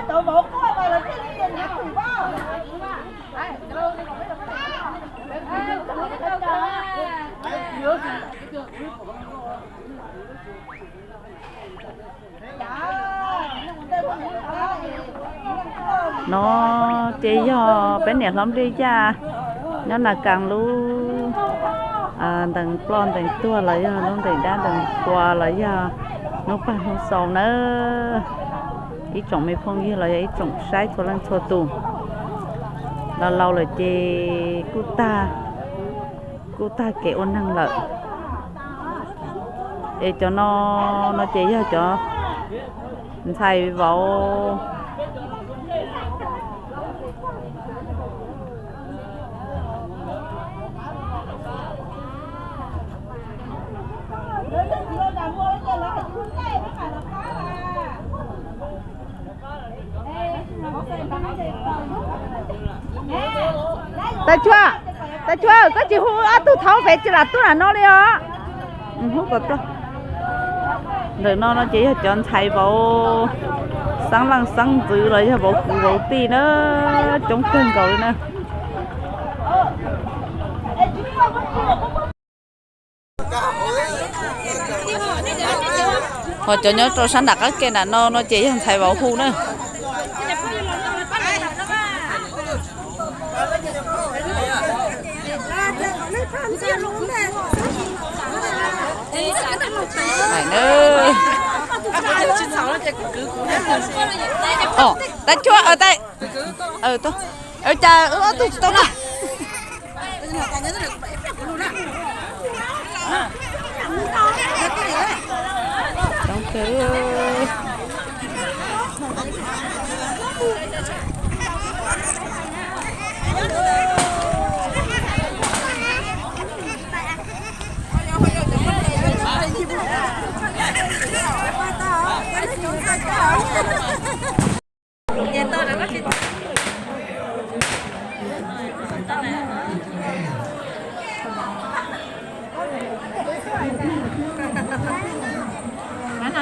No ces yog peb niam hlob Npliaj Yaj nyob Na Kas lub ntees ploj ntees tuag los yog lub ntees dab ntees qhua los yog hnub pag hnub xaus nawb. Ib tsoom me phooj ywg los yog ib tsoom saib txhua leej txhua tus, los laus lawm ces kuj tag, kuj tag kev ua neeg lawm. Es cov no, no ces yog cov ntxhais vauv. Tais Tshuaj, Tais Tshuaj, koj tsis hu ob tug thaub pem tsis lam tuaj lam no li os. Hu kom tuaj. Ntawm no no ces yog cov ntxhais vauv, xeeb leej xeeb ntxwv los yog vauv kwv vauv tij na, coob kawg nkaus li na. Ho cov nyob rau sab nram qab ke nram no no ces yog ntxhais vauv hu na. Tais Tshuaj, Tais, cas wb ob tug tsis tau na.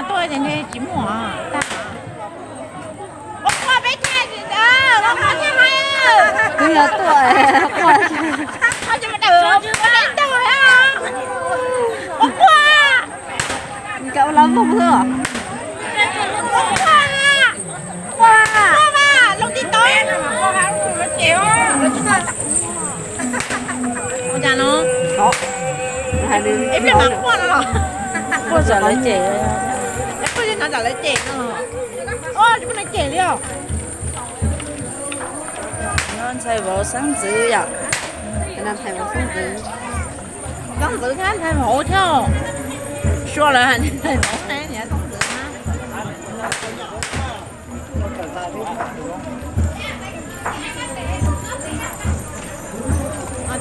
Tuaj ces tsis muaj. Ua quaj peb thaij ntawd, ua quaj thiaj hais. Twb yog tuaj quaj. Ua quaj. Nkawd ua lawv voog xwb. Ua quaj. Quaj mas, los tib tau. Ua cas no? Ib pliag mas quaj no los. Quaj tsam lawv cem. Quaj li no tsam lawv cem no. Tsis muaj neeg cem li os. Ntxhais vauv xeeb ntxwv yom. Ntxhais vauv xeeb ntxwv. Xeeb ntxwv thiab ntxhais vauv thiab. Sua lawv hais ntxhais vauv thiab niam xeeb ntxwv na.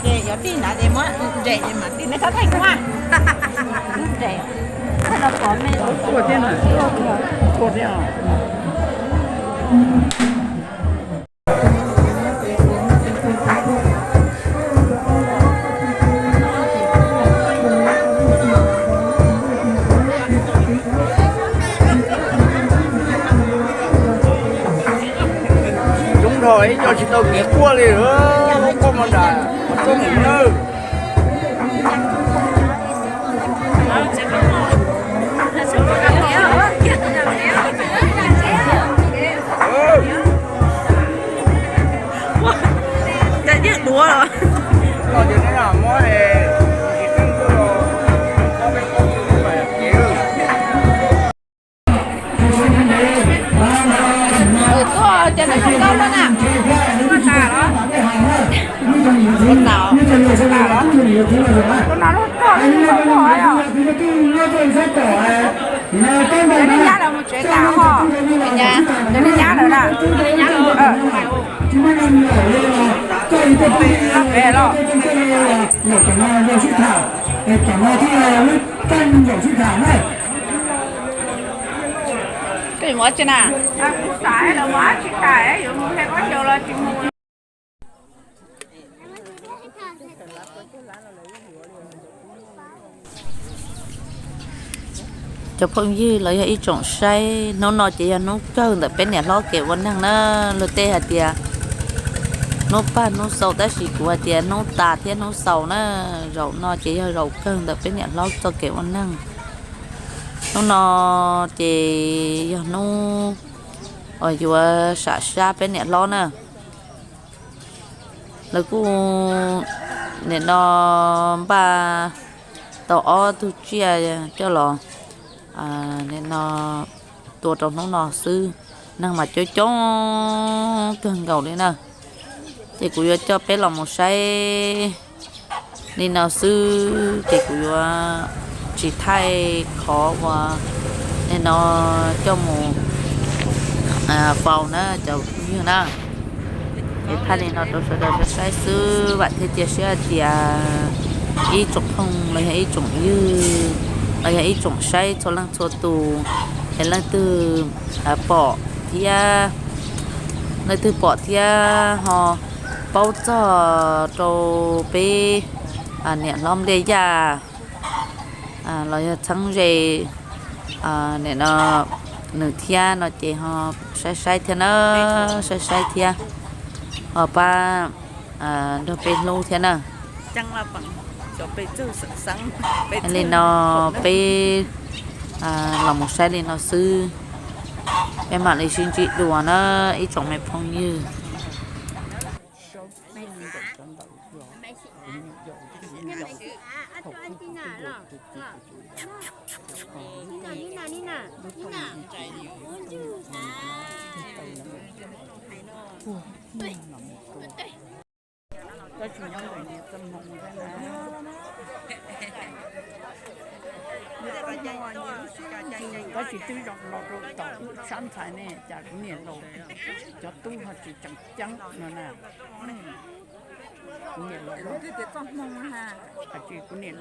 Ces yuav tij ntawd ces muab nres ces mam tij, nej txhob thaij kuv a. Nres, thaij los pom me. Coob dhau ib co tsis tau kev quaj li, quaj mo nram qhov rooj nawb. Yeej duav los. Tuaj ces nws zoo nkauj lawm na. Tus no lub tuaj li lub tuaj os. Cov neeg nyab lawv mus tsev tas ho. Cov neeg nyab lawm na. Pem los. Koj yuav mus dab tsi na? Kuv xav lawv mus dab tsi tas, yuav mus he koj caus los tsis mus. Cov phooj ywg los yog ib tsoom saib, hnub no ces yog hnub kawg ntawm peb niam hlob kev ua neeg na. Luag tej hais tias hnub pag hnub xaus, tab sis kuv hais tias hnub tas thiab hnub xaus na. Zaum no ces yog zaum kawg ntawm peb niam hlob txoj kev ua neeg. Hnub no ces yog hnub uas yuav sam sab peb niam hlob na. Lawv kuj nim no npaj tau ob tug tsiaj coj los nim no tua rau hnub no xwb. Neeg mas coob coob kawg nkaus li na. Ces kuv yuav coj peb los mus saib li no xwb, ces kuv yuav tsis thaij qhov uas nim no coj mus faus na cov phooj ywg na. Ces thaij li no rau sawv daws saib xwb, vam thiab cia siab hais tias ib tsoom phooj los yog ib tsoom ywg los yog ib tsoom saib txhua leej txhua tus, es leej twg pom thiab, leej twg pom thiab ho paub txog rau peb niam hlob Npliaj Yaj los yog txheeb ze nim no nws thiab no ces ho saib saib thiab na, saib saib thiab ho pab nrog peb hlub thiab na. Li no peb los mus saib li no xwb, peb mam li sib ntsib dua na ib tsoom me phooj ywg. Tab sis nyob ntawm niam txoj hmoo thiab na. Tab sis twb zoo los rau tom sab ntxhais ne, cas kuv niam laus cov tub ho tsis tseem ceeb no na. Kuv niam laus, kuv niam